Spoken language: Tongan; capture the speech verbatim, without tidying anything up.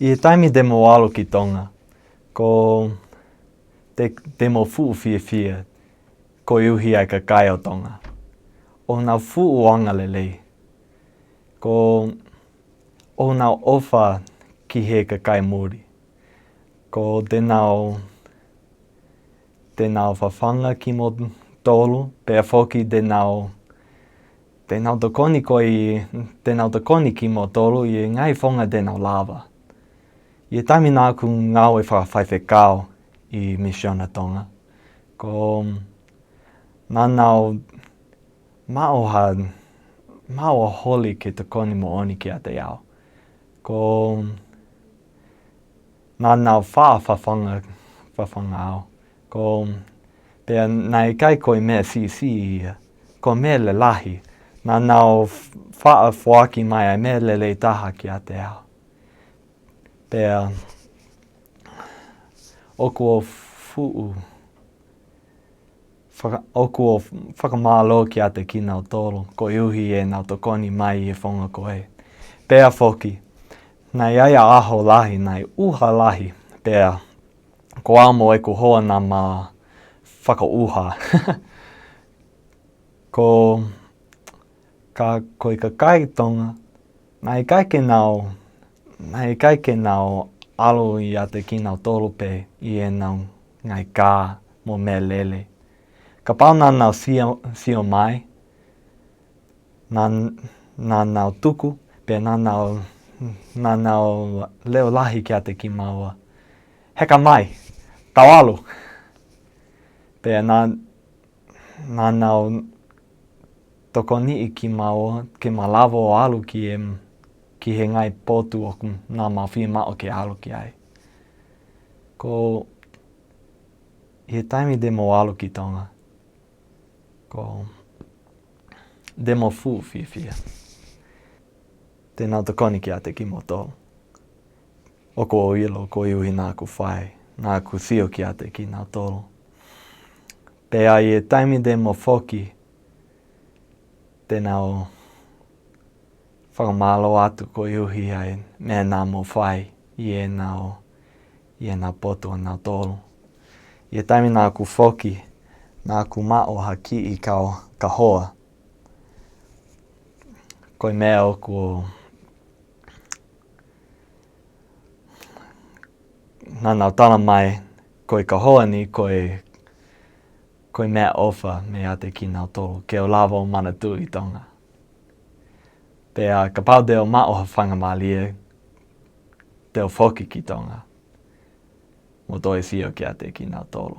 ʻI he taimi te mou ʻalu ki Tonga, ko te, te mou fuʻu fiefia koeʻuhi ʻa e kakai ʻo Tonga. ʻOku nau fuʻu angalelei. Ko ʻoku nau ʻofa ki he kakai muli. Ko te nau, te nau fafanga kimoutolu, pea foki te nau, te nau tokoni ko ē, te nau tokoni kimoutolu ʻi he ngaahi founga te nau lava. ʻI he taimi naʻa ku ngāue fakafaifekau ʻi Misiona Tonga, ko naʻa nau maʻu ha, maʻu ha holi ke tokoni moʻoni kiate au. Ko naʻa nau faʻa fafanga, fafanga au. Ko pea naʻe ʻikai ko e meʻa siʻisiʻi ia, ko e meʻa lalahi. Naʻa nau faʻa foaki mai ʻa e meʻa lelei taha kiate au. Pea ʻoku ou fuʻu faka-, ʻoku ou fakamālō kiate kinautolu koeʻuhi ʻenau tokoni mai ʻi he founga ko ē. Pea foki, naʻe ʻi ai ʻa e ʻaho lahi, naʻe ʻuha lahi, pea ko au mo ʻeku hoa naʻa ma fakaʻuha. Ko ka, ko e kakai Tonga, naʻe ʻikai ke nau, naʻe ʻikai ke nau ʻalu ʻiate kinautolu pē ʻi heʻenau ngaahi kā mo e meʻalele. Kapau naʻa nau sio, sio mai, naʻa, naʻa nau tuku, pea naʻa nau, naʻa nau leʻo lahi kiate kimaua. Heka mai, tau ʻalu. Pea naʻa, naʻa nau tokoniʻi kimaua ke ma lava ʻo ʻalu ki he, ki he ngaahi potu ʻoku naʻa ma fiemaʻu ke ʻalu ki ai. Ko ʻi he taimi te mou ʻalu ki Tonga, ko te mou fuʻu fiefia. Te nau tokoni kiate kimoutolu. ʻOku ou ʻilo koeʻuhi naʻa ku fai, naʻa ku sio kiate kinautolu. Pea ʻi he taimi te mou foki, te nau fakamālō atu koeʻuhi ʻa e meʻa naʻa mou fai ʻi heʻenau, ʻi heʻenau potu ʻanautolu. ʻI he taimi naʻa ku foki, naʻa ku maʻu ha kiʻi ka, kahoa. Ko e meʻa ʻoku naʻa nau tala mai, ko e kahoa ni, ko e, ko e meʻaʻofa meiate kinautolu, ke u lava ʻo manatuʻi Tonga. Pea kapau te u maʻu ha faingamālie, te u foki ki Tonga mo toe sio kiate kinautolu.